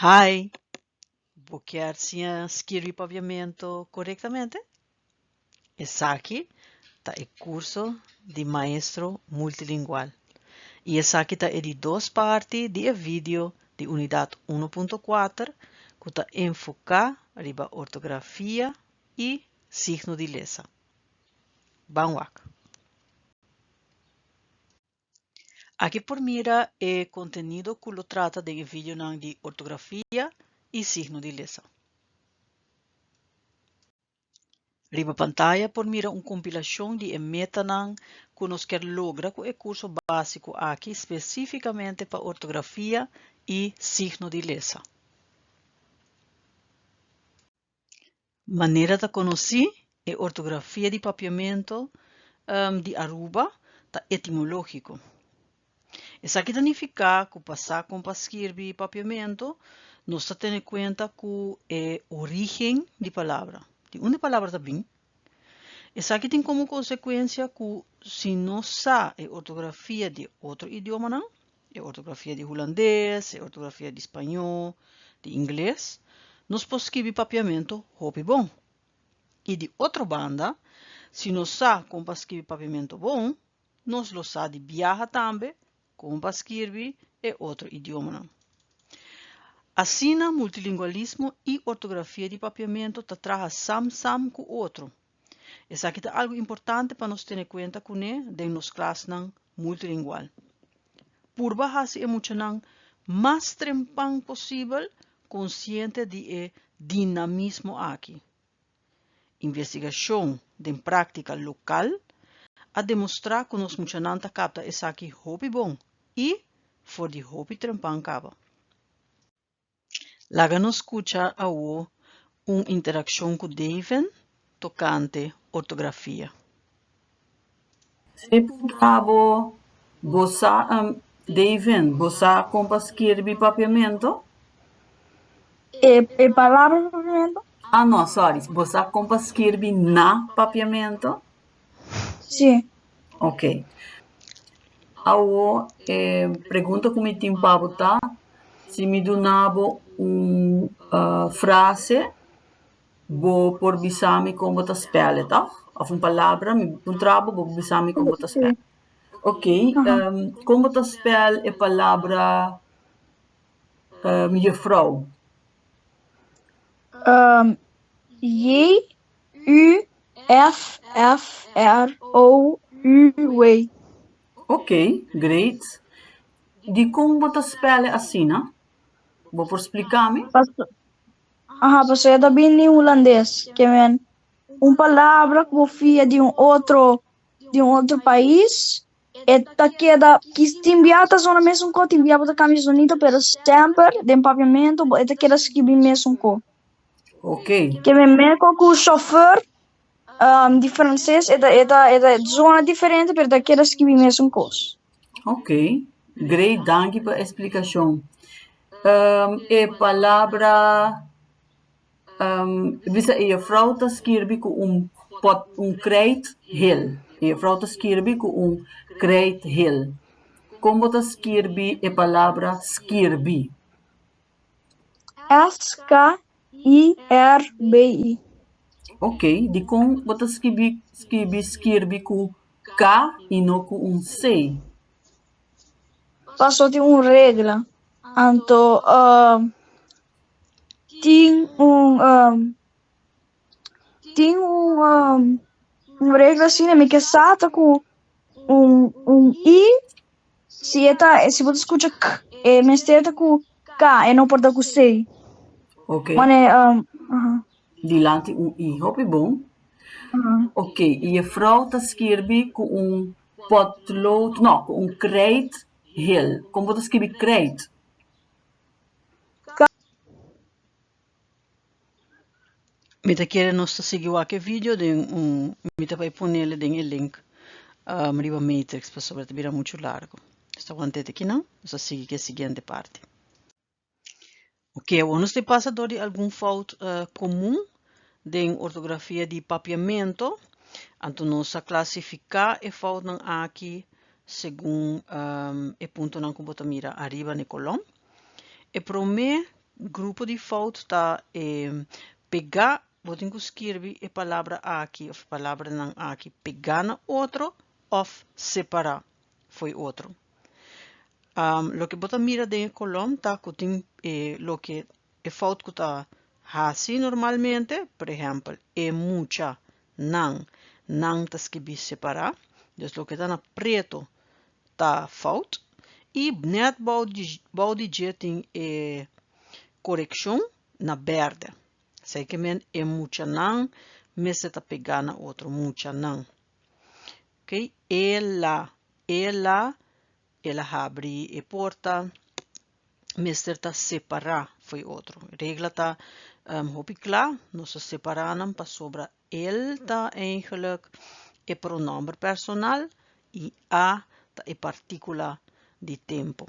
Hi! Bo kier siña skirbi papiamento korektamente? Esaki ta e kurso di Maestro Multilingual i esaki ta e di dos parti di e video di Unidat 1.4 ku ta enfoká riba ortografia i signo di lesa. Ban wak! Aki por mira e kontenido ku lo trata den e videonan di ortografia i signo di lesa. Riba pantaya por mira un kompilashon di e metanan ku nos kier logra ku e kurso básiko aki spesífikamente pa ortografia i signo di lesa. Manera ta konosí, e ortografia di papiamento di Aruba ta etimológiko. Esaki ta nifiká ku pa sa kon pa skirbi papiamento, nos ta tene kuenta ku e orígen di palabra, di unda e palabra ta bin. Esaki tin komo konsekuensia ku si nos sa e ortografia di otro idiomanan, e ortografia di hulandes, e ortografia di spañó, di ingles, nos por skibi papiamentu hopi bon. I di otro banda, si nos sa kon pa skibi papiamentu bon, nos lo sa di biaha tambe kon pa skirbi e otro idiomanan. Asina multilingualismo i ortografia di papiamentu ta traha sam-sam ku otro. Esaki ta algu importante pa nos tene kuenta kuné den nos klasnan multilingual. Purba hasi e muchanan mas trempan posibel konsiente di e dinamismo aki. Investigashon den práktika lokal a demostrá ku nos muchanan ta kapta esaki hopi bon i for di hopi trempan kaba. Laga nos skucha awo un interakshon ku Deven tokante ortografia. Si mi puntra bo, bo sa, Deven, bo sa kon pa skirbi papiamento? E, e palabra papiamento? Ah, no, sorry. Bo sa kon pa skirbi na papiamento? Sí. Ok. Awo e pregunta ku mi tin pa bo ta, si mi duna bo un frase, bo por bisa mi kon bo ta spèl e, tòg? Òf un palabra, mi puntra bo, bo por bisa mi kon bo ta spèl. Ok, kon bo ta spèl e palabra juffrouw? J U F F R O U W. Ok, great. Dikon bo ta spèl'e asina? Bo por splika mi? Aha, pasobra e ta bini di hulandes. Ke men un palabra ku bo fia di un otro di un otro pais, e ta keda kis tin bia ta zona mesun ko, tin bia bo ta kambia sonido, pero semper den papiamentu bo e ta keda skibi mesun ko. Ok. Ke men meko ku chauffeur um, di franses e ta e ta e ta zona diferente, pero ta keda skibi mesun kos. Ok, great, danki pa e splikashon. Um, e palabra Bisa e juffrouw ta skirbi ku un pot un krijt hel. E juffrouw ta skirbi ku un krijt hel. Kon bo ta skirbi e palabra skirbi? S-K-I-R-B-I. Ok, dikon bo ta skibi skibi skirbi ku K i no ku un C? Paso tin un regla. Anto Tin un um, tin un um, un regla asina, mi ke sa ta ku un un i si e ta si bo ta skucha k e mester ta ku k e no por ta ku c. Ok. Mane um, aha. Dilanti un i. Hopi bon. Aha. Ok, i juffrouw ta skirbi ku un potlood, no, ku un krijt hel. Kon bo ta skirbi krijt? Mi ta kere nos ta sigui wak e video den un mi ta bai ponele den e link um, riba Matrix pasobra ta bira muchu largo. Nos ta want'é te kinan, nos ta sigui ku e siguiente parti. Ok, awor nos ta pasa dor di algun fout uh, komun den ortografia di papiamento. Anto nos a klasifiká e foutnan aki segun um, e puntonan ku bo ta mira ariba na e kolom. E promé grupo di fout ta e pega, bo tin ku skirbi e palabra aki òf palabranan aki pegá na otro òf separá fo'i otro. Loke bo ta mira den e kolòm ta ku tin e loke e fout ku ta hasi normalmente, por ehèmpel e mucha nan, nan ta skibí separá, dus loke ta na preto ta fout i nèt bou di bou di dje tin e korekshon na bèrdè. Esei ke men e muchanan mester ta pegá na otro, muchanan. Oké, el a, el a, el a habri e porta, mester ta separá fo'i otro. Regla ta hopi kla, nos ta separá nan pasobra El ta eigenlijk e pronomber personal i a ta e partíkula di tempu.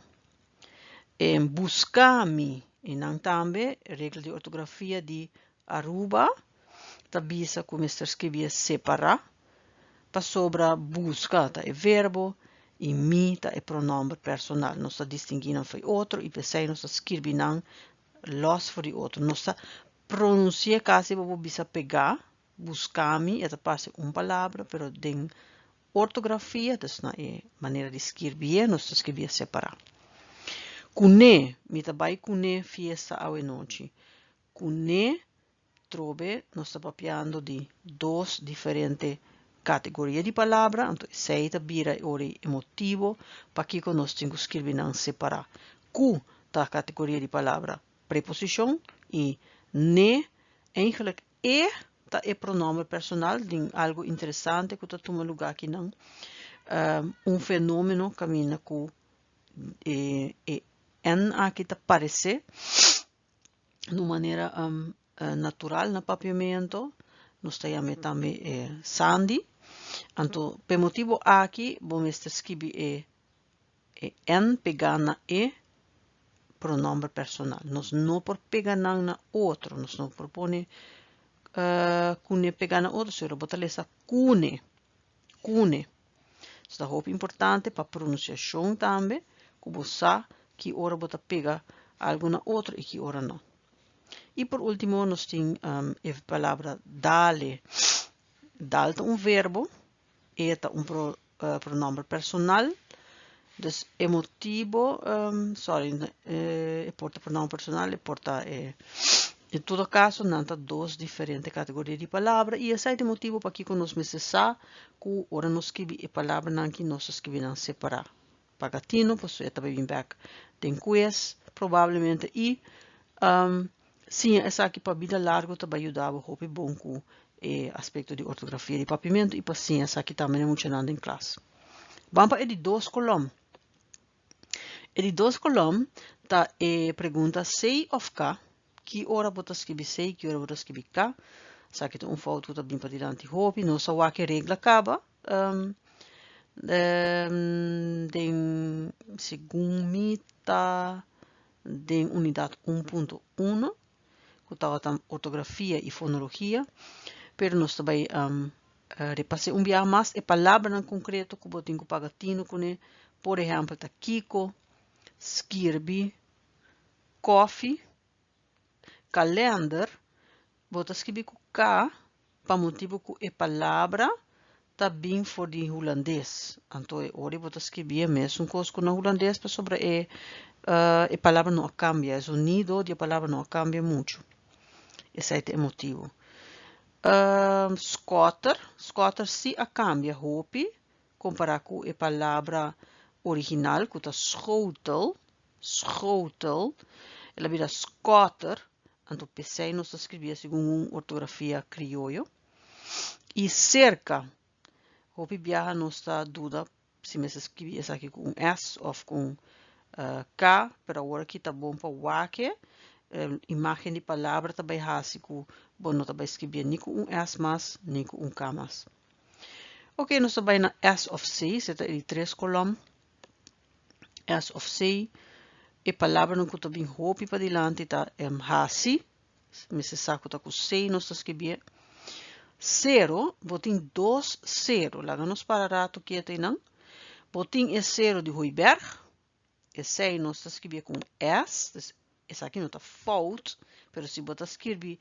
E buska mi, i nan tambe, regla di ortografia di Aruba ta bisa ku mester skribié separá, pasobra buska ta e verbo i mi ta e pronomber personal. Nos ta distinguí nan fo'i otro i p'esei nos ta skirbi nan lòs for di otro. Nos ta pronunsi'é kasi bo por bisa pegá, buska mi, e ta parse un palabra, pero den ortografia, dus na e manera di skirbié, nos ta skirbié separá. Kuné, mi ta bai kuné fiesta awe nochi. Kuné, trobe nos ta papiando di dos diferente kategoria di palabra, anto esei ta bira e ora e motibo pakiko nos tin ku skirbi nan separá. Ku ta kategoria di palabra preposishon i ne, eigenlijk e ta e pronomber personal, den algu interesante ku ta tuma lugá akinan, un fenomeno kaminda ku e e n aki ta paresé na un manera natural na papiamento, nos ta yam'é tambe e sandi. Anto p'e motibu aki bo mester skibi e e n pegá na e pronomber personal. Nos no por pega nan na otro, nos no por pone kune pegá na otro, sino bo ta lesa kune, kune. So ta hopi importante pa pronunciacion tambe ku bo sa ki ora bo ta pega algo na otro i ki ora no. I por ultimo nos tin e palabra dale. Dal ta un verbo, e ta un pro, pronomber personal. Dus e motibo, sorry, e por ta pronomber personal, e por ta e, en todo caso nan ta dos diferente categoria di palabra y esai ta e motibo pakiko nos mester sa cu ora nos skibi e palabranan ki nos ta skibi nan separa. Paga tino pasobra e ta bai bin bek den quiz probablemente y siña esaki pa bida largo ta bai yuda bo hopi bon cu e aspecto di ortografia di papiamento y pa siña esaki tambe na e muchanan den klas. Ban pa e di dos kolom. E di dos kolom ta e pregunta C of K. Ki ora bo ta skibi C, ki ora bo ta skibi K? Esaki ta un fout ku ta bin padilanti hopi. Nos a wak e regla kaba den segun mi ta den unidat un punto uno ku tabata ortografia i fonologia, pero nos ta bai repas'é un biaha mas e palabranan konkreto ku bo tin ku paga tinu kuné. Por ehèmpel ta kiko, skirbi, kòfi, kalènder, bo ta skibi ku K pa motibu ku e palabra ta bin for di hulandes. Anto e ora bo ta skibi e mesun kos ku na hulandes pasobra e e palabra no a kambia, e zonido di e palabra no a kambia muchu. Esei ta e motibu. Skòter, skòter si a kambia hopi kompará ku e palabra original ku ta schotel, schotel, el a bira skòter, anto p'esei nos ta skribié segun un ortografia krioyo. I serka, hopi biaha nos ta duda si mester skribi esaki ku un s òf ku un k, pero awor aki ta bon pa wak e imágen di palabra ta bai hasi ku bo no ta bai skribié ni ku un s mas ni ku un k mas. Oke, nos ta bai na S òf C, esei ta e di tres kolòm. S òf C, e palabranan ku ta bin hopi padilanti ta hasi, mester sa ku ta ku C nos ta skibié. Sero, bo tin dos sero, laga nos para rato kiet einan. Bo tin e sero di Hooiberg, esei nos ta skibié ku un S, dus Esaki no ta fout, pero si bo ta skirbi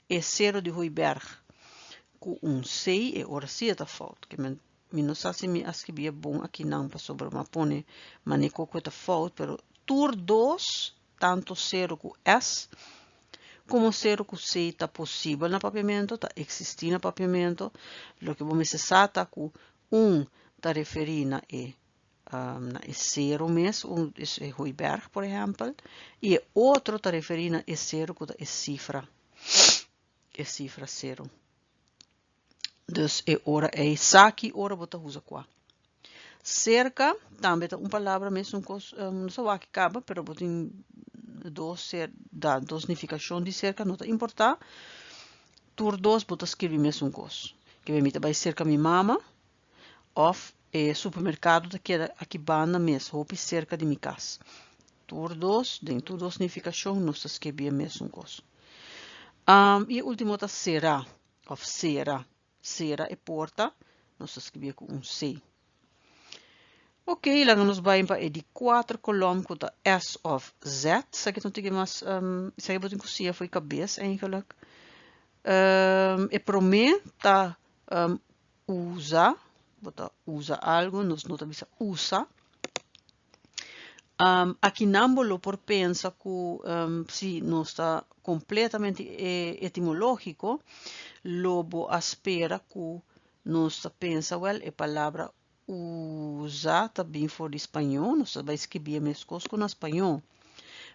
e sero di Hooiberg ku un C, e ora sí e ta fout. Ke men mi no sa si mi a skirbi e bon akinan pasobra mi a pone maneko ku e ta fout, pero tur dos, tanto sero ku S komo sero ku C ta posibel na papiamento, ta eksistí na papiamento. Loke bo mester sa ta ku un ta referí na e na e sero mes, un e Hooiberg por ehèmpel, i e otro ta referí na e sero ku ta e sifra, e sifra sero. Dus e ora ei sa ki ora bo ta usa kua. Serka tambe ta un palabra mesun kos, no sa wak kaba, pero bo tin dos ser, da dos nifikashon di serka, no ta importá. Tur dos bo ta skirbi mesun kos. Ke mi ta bai serka mi mama, Of e supermerkado ta keda aki banda mes, hopi serka di mi kas. Tur dos, den tur dos nifikashon nos ta skirbi e mesun kos. I e ultimo ta será of sera. Sera e porta, nos ta skirbié ku un C. Ok, laga nos bai pa e di kuater kolom ku ta S of Z. Esaki ta un tiki mas, esaki bo tin ku siña for di kabes eigenlijk. E promé ta Usa, bo ta usa algo, nos no ta bisa usa. Akinan bo lo por pensa ku si nos ta kompletamente etimológiko, lo bo a spera ku nos ta pensa, wèl, e palabra usa ta bin for di spañó, nos ta bai skibié meskos ku na spañó.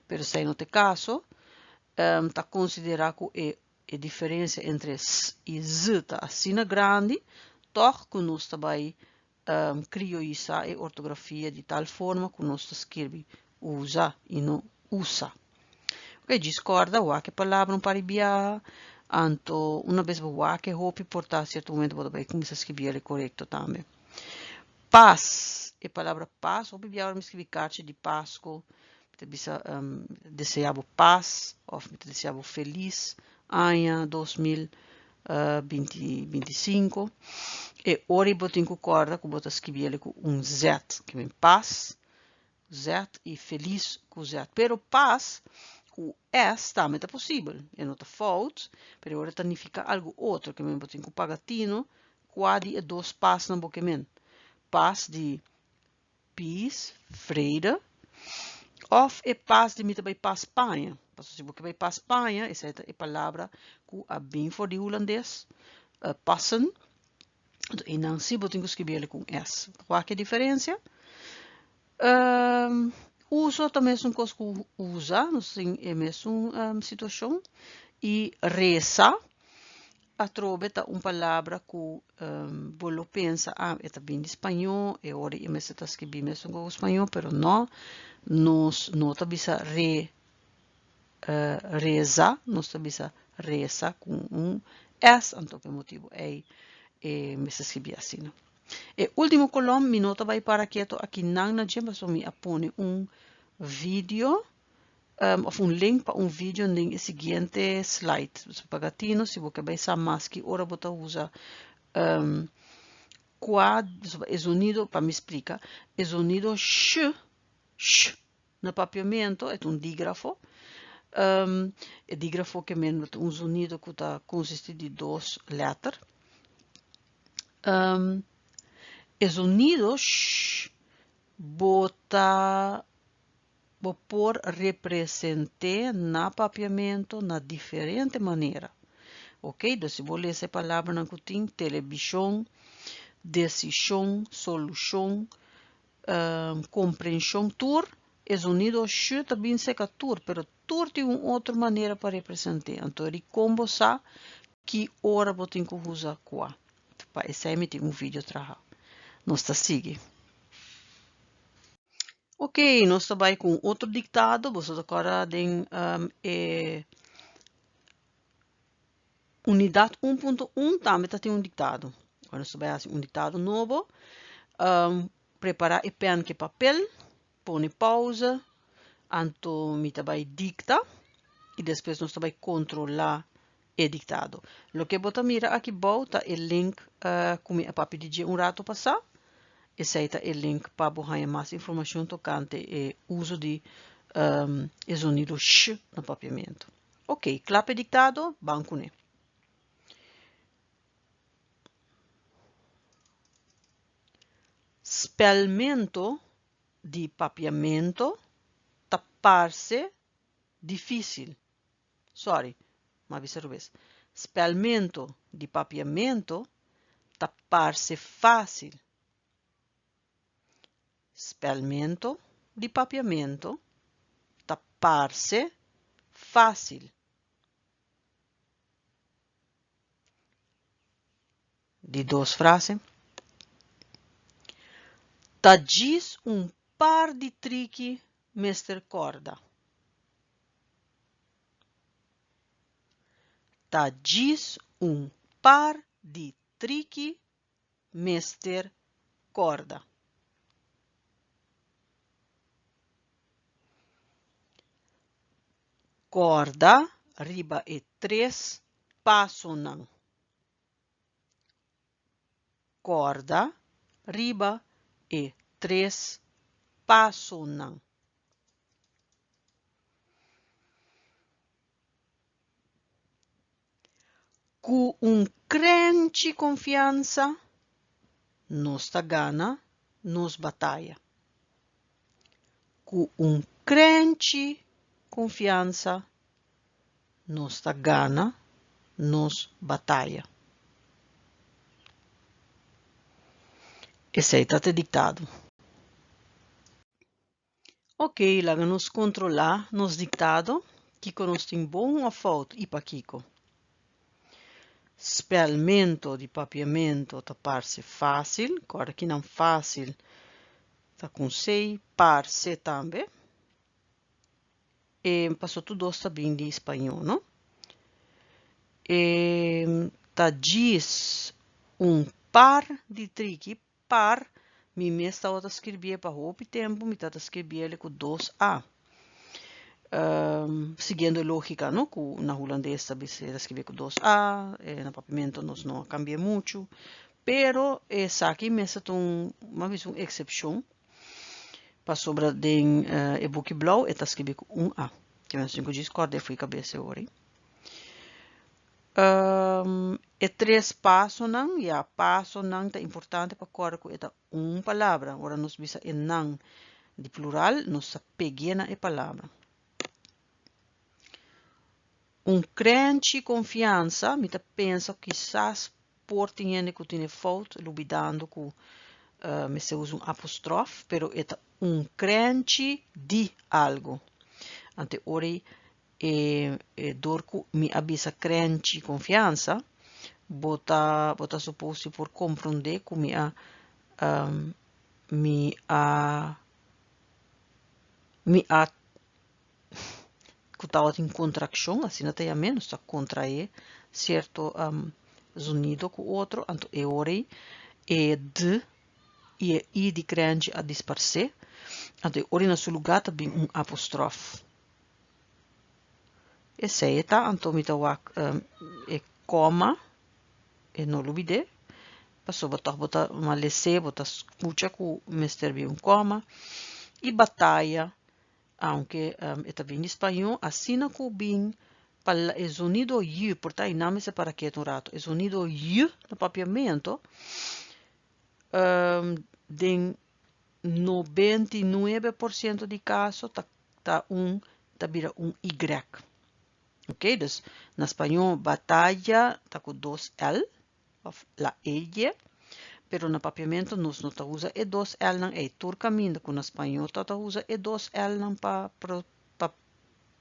Pero esei no ta e kaso, ta konsiderá ku e E diferensia entre s i z ta asina grandi, tòg ku nos ta bai krioisá e ortografia di tal forma ku nos ta skirbi usa i no usa. Ok, djis kòrda wak e palabra un par di biaha, anto una bes bo wak e hopi por ta sierto momento bo ta bai kuminsá skirbi el korekto tambe. Pas, e palabra pas, hopi biaha ora mi skirbi karchi di Pasko, mi ta bisa deseá bo pas òf mi ta deseá bo felis aña 2025. E ora ei bo tin ku kòrda ku bo ta skibi el ku un zèt, ke men pas, zèt i felis ku zèt. Pero pas ku s tambe ta posibel, e no ta fout, pero e ora ta nifiká algu otro, ke men bo tin ku paga tino kua di e dos pasnan bo ke men. Pas di peace, vrede, òf e pas di mi ta bai pas paña. Pasobra si bo ke bai pas paña, esei ta e palabra ku a bin for di hulandes, passen. Anto einan sí bo tin ku skibi el ku un s. Wak e diferensia? Uso ta mesun kos ku usa, nos tin e mesun situashon. I resa atrobe ta un palabra ku bo lo pensa, ah, e ta bin di spañó, e ora e mester ta skibí mesun kos ku spañó, pero no, nos no ta bisa re reza, nos ta bisa resa ku un s, anto pa e motibu ei e mester skibí asina. E último kolòm mi no ta bai para keto akinan na dje pasobra mi a pone un video òf un link pa un video den e siguiente slide. So paga tino si bo ke bai sa mas ki ora bo ta usa kua e zonido, pa mi splika, e zonido sh, sh na papiamento e ta un dígrafo. E dígrafo ke men ta un zonido ku ta konsistí di dos lèter. E zonido sh bo ta bo por represent'é na papiamento na diferente manera. Ok, dus si bo lesa e palabranan ku tin, telebishon, desishon, solushon, komprenshon, tur e zonido sh ta bin seka tur, pero tur tin un otro manera pa represent'é. Anto dikon bo sa ki ora bo tin ku usa kua? Pa esei mi tin un video traha. Nos ta sigui. Ok, nos ta bai ku un otro diktado. Boso ta kòrda den e unidat 1.1 tambe ta tin un diktado. Awor nos ta bai hasi un diktado nobo. Prepará e pèn ku e papel, pone pauze, anto mi ta bai dikta i despues nos ta bai kontrolá e diktado. Loke bo ta mira aki bou ta e link ku mi a papia di dje un rato pasá. Esei ta e link pa bo haña mas informashon tokante e uso di E zonido sh na papiamento. Ok, kla p'e diktado? Ban kuné. Spèlmento di papiamento ta parse difísil. Sorry, m'a bisa rubes. Spèlmento di papiamento ta parse fásil. Spèlmento di papiamento ta parse fásil. Di dos frase. Ta djis un par di triki mester kòrda. Ta djis un par di triki mester kòrda. Kòrda riba e tres pasonan. Kòrda riba e tres pasonan. Ku un krenchi konfiansa nos ta gana nos bataya. Ku un krenchi konfiansa nos ta gana nos bataya. Esei ta te diktado. Ok, laga nos kontrolá nos diktado, kiko nos tin bon òf fout i pakiko. Spèlmento di papiamento ta parse fásil, kòrda kinan fásil ta ku un C, parse tambe. E paso tur dos ta bin di spañó, no? E ta djis un par di triki, par, mi mes tabata skirbié pa hopi tempu, mi tabata skirbié ku dos a. Siguiendo e lógika, no? Ku na hulandes ta bisa ta skirbié ku dos a, na papiamentu nos no a kambi'é muchu, pero esaki mester ta un, mi a bisa un eksepshon. Pasobra den e buki blou e ta skibi ku un A. Ke men sin ku djis kòrda e fui kabes e ora ei. E tres pasonan, ya, pasonan ta importante pa kòrda ku e ta un palabra. Ora nos bisa e nan di plural, nos ta peg'é na e palabra. Un krenchi konfiansa, mi ta pensa kisas por tin hende ku tene fout lubidando ku mester usa un apostrof, pero e ta un krenchi di algu. Anto e ora ei e dor ku mi a bisa krenchi konfiansa, bo ta bo ta supos di por komprondé ku mi a mi a mi a ku tabatin kontrakshon, asina ta yam'é, nos ta kontraé sierto zonido ku otro, anto e ora ei e d i e i di krenchi a disparsé, anto e ora ei na su lugá ta bin un apostrof. Esei e ta, anto mi ta wak e kòma, e no lubid'é, pasobra tòg bo ta malesé, bo ta skucha ku mester bin un kòma, i bataya. Aunke e ta bin di spañó, asina ku bin pa e zonido y, por ta einan mester para ketu un ratu, e zonido y na papiamento den 99% di kaso ta ta un ta bira un y. Ok, dus na spañó batalla ta ku dos L of la elle, pero na papiamento nos no ta usa e dos Lnan ei. Tur kaminda ku na spañó ta ta usa e dos Lnan pa pa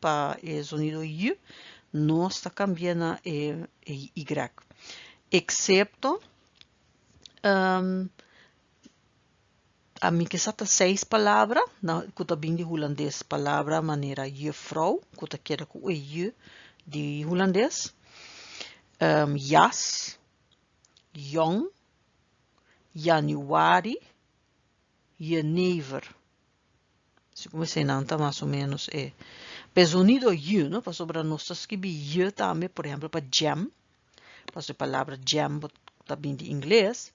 pa e zonido y, nos ta kambia na e e Y. Eksepto ami ke sa ta seis palabra na ku ta bin di hulandes, palabra manera juffrouw ku ta keda ku e ju di hulandes, jas, jong, januari, jenever. Si como eseinan ta mas o menos e pa e zonido ju, no? Pasobra nos ta skibi ju tambe, por ehempel pa jam, pasobra e palabra jam bo ta bin di ingles,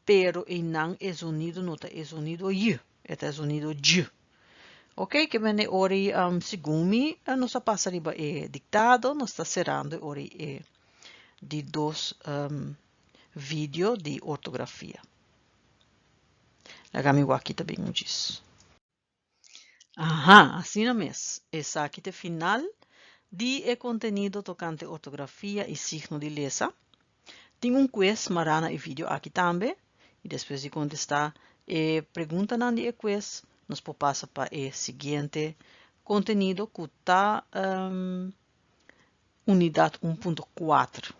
Pero einan e zonido no ta e zonido y, e ta e zonido dj. Ok, ke men e ora ei segun mi nos a pasa riba e diktado, nos ta serando e ora ei e di dos video di ortografia. Laga mi wak kita bin un djis. Aha, asina mes. Esaki ta e final di e kontenido tokante ortografia i signo di lesa. Tin un quiz mará na e video aki tambe i despues di kontestá e preguntanan di e quiz nos por pasa pa e siguiente kontenido ku ta unidat 1.4.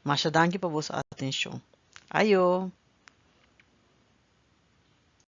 Masha danki pa boso atenshon. Ayo!